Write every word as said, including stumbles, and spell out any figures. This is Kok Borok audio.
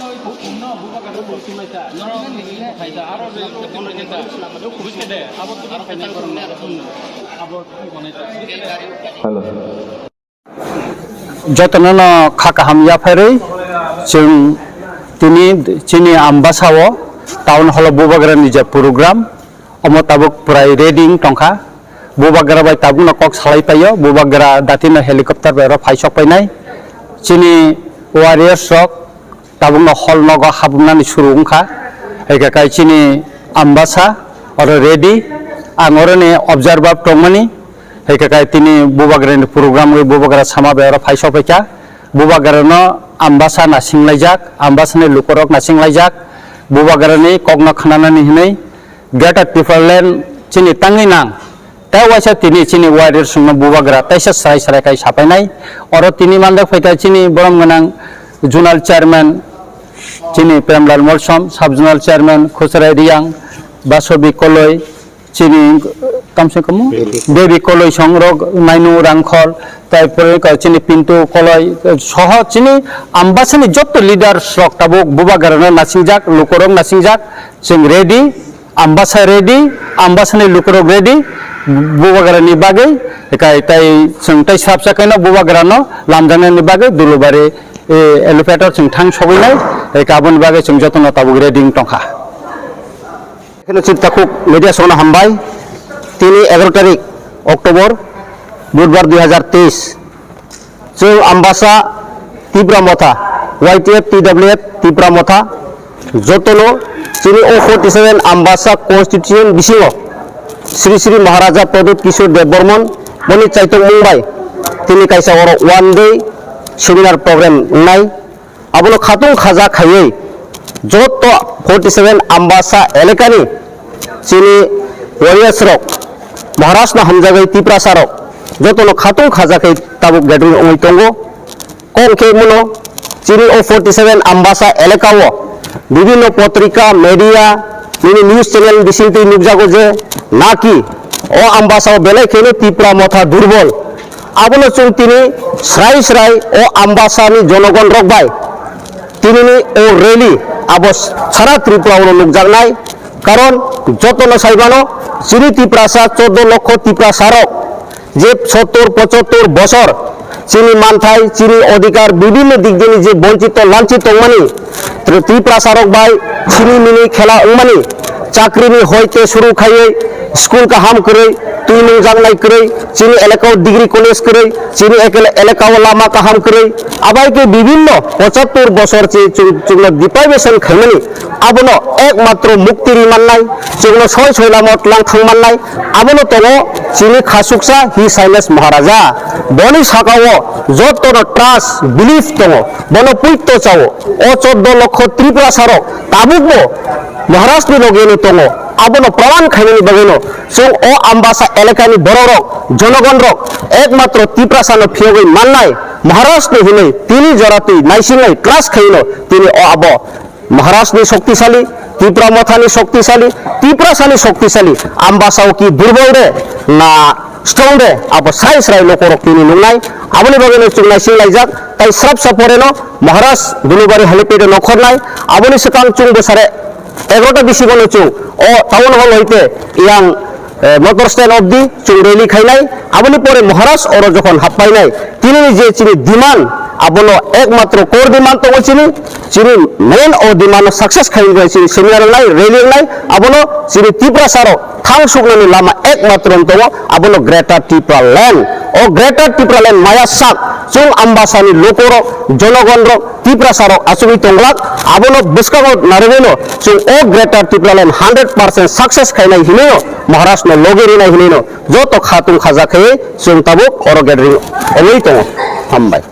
Hello. Jotono no kha kaham yapharwi chwng tini chini Ambasa o town hall o Bubagra ni je program, omo tabuk pwrai ready wng tongkha. Bubagra bai tabuk no kok salai paio, Bubagra dati no helicopter bai oro phai sok painai. Chini warriors rok tabukno hall nogo habumnani suru wngkha. Hai khe kai chini Ambasa oro ready. Ang oroni observer tongmani. Hai khe kai tini Bubagrani program wi Bubagra sama bai oro phai sokphaikha. Bubagrano Ambasa nasinglai jak, Ambasani lukurok nasinglai jak. Bubagrani kokno khnanani hinwi Greater Tipraland chini tangwi nang. Tei waisa tini chini warriors rokno Bubagra teisa srai srai kai sapainai. Oro tini manjak phaikha chini borom gwnang zonal chairman chini Premlal Molsom, sub zonal chairman Khosrai Riang, Basobi Koloi, chini kamse kamu Baby. Baby Koloi songrok, Nainu Rangkhol, tai pore ka chini Pintu Koloi, soho chini Ambasani jotto leaders rok tabuk Bubagrano nasingjak, lukurok nasingjak, chwng ready. Ambasa ready, Ambasani lukurok ready, Bubagrani bagwi, kai tai chwng tai swrapsa kaino Bubagrano lamjaknani bagwi Dulubari, eh, elevator chwng thang sogwinai, eh, aboni bagwi chwng jotono tabuk ready wng tongkha. Ekheno chwng takhuk media songno hambai, tini egaroh tarik October, Budbar dui hajar teis. Chwng Ambasa Tipra Motha, Y T F, T W F Tipra Motha, jotono chini o forty seven Ambasa constitution bisingo Sri Sri Maharaja Pradyut Kishore Dev Barman boni chaitokmung bai tini kaisa oro one day seminar program wngnai. Abono khatung khaja khaiwi joto forty seven Ambasa elekani chini warriors rok, Maharaj no hamjagwi Tiprasa rok jotono khatung khaja khe tabuk gathering wngwi tongo. Kok khe muno chini o forty seven Ambasa elaka o bibhinno potrika, media, nini news channel bisingtwi nukjago je naki o Ambasa o belai kheno Tipra Motha durbol. Abono chwng tini srai srai o Ambasani jonogon rok bai tinini o rally abo sara Tripura o nukjaknai. Karon jotono saimano chini Tiprasa chordo lokho Tiprasa rok je sottor pochottor bosor chini manthai, chini odhikar, bibhinno dik dini je bonchito lanchit tongmani, Tri-, Tiprasa rok bai chini mini khela wngmani, chakrini hoite suru khaiwi, school kaham kwrwi, twi nungjaknai kwrwi, chini elaka o degree college kwrwi, chini ekele-, elaka o lama kaham kwrwi, abai khe bibhinno pochottor bosor chi chung-, chwngno deprivation khaimani, abono ekmatro mukti ri mannai, chwngno soi soi lama o tlang thang mannai, abono tongo chini khasuksa His Highness Maharaja. Boni saka o jotono trust, belief tongo, bono puito chao. O chordo lokho Tiprasa rok tabukbo Maharaj ni loge no tongo, abono praman khainani bagwi no chwng o Ambasa elaka ni borok rok, jonogon rok ekmatro Tiprasa no phiyogwi mannai Maharaj no hinwi tini jora twi naisingnai trust khaino tini o abo Maharaj ni shoktisali, Tipra Motha ni shoktisali, Tiprasa ni shoktisali, Ambasa o ki durbol de na strong de, abo srai srai lokorok tini nungnai, aboni bagwi no chwng naising laijak, tai srap sa pore no Maharaj Dulubari helipad o nokhornai, aboni swkang chwng bwsare egaroh ta bisi bono chwng o town hall hoite yang eh, motor stand obdi chwng rally khainai. Aboni pore Maharaj oro jokhon happainai, tinini je chini demand, abono ekmatro core demand tongo chini, chini main o demand no success khainai chini seminar wngnai, rally wngnai, abono chini Tiprasa rok thang suknani lama ekmatro tongo, abono Greater Tipraland. O Greater Tipraland maya sak chwng Ambasani lokorok, jonogonrok, Tiprasa rok achugwi tonglak, abono bwskango narwgwino chwng o Greater Tipraland hundred percent success khainai hinwino Maharaj no logi rinai hinwino joto khatung khaja khaiwi chwng tabuk oro gathering ongwi tongo. Hambai.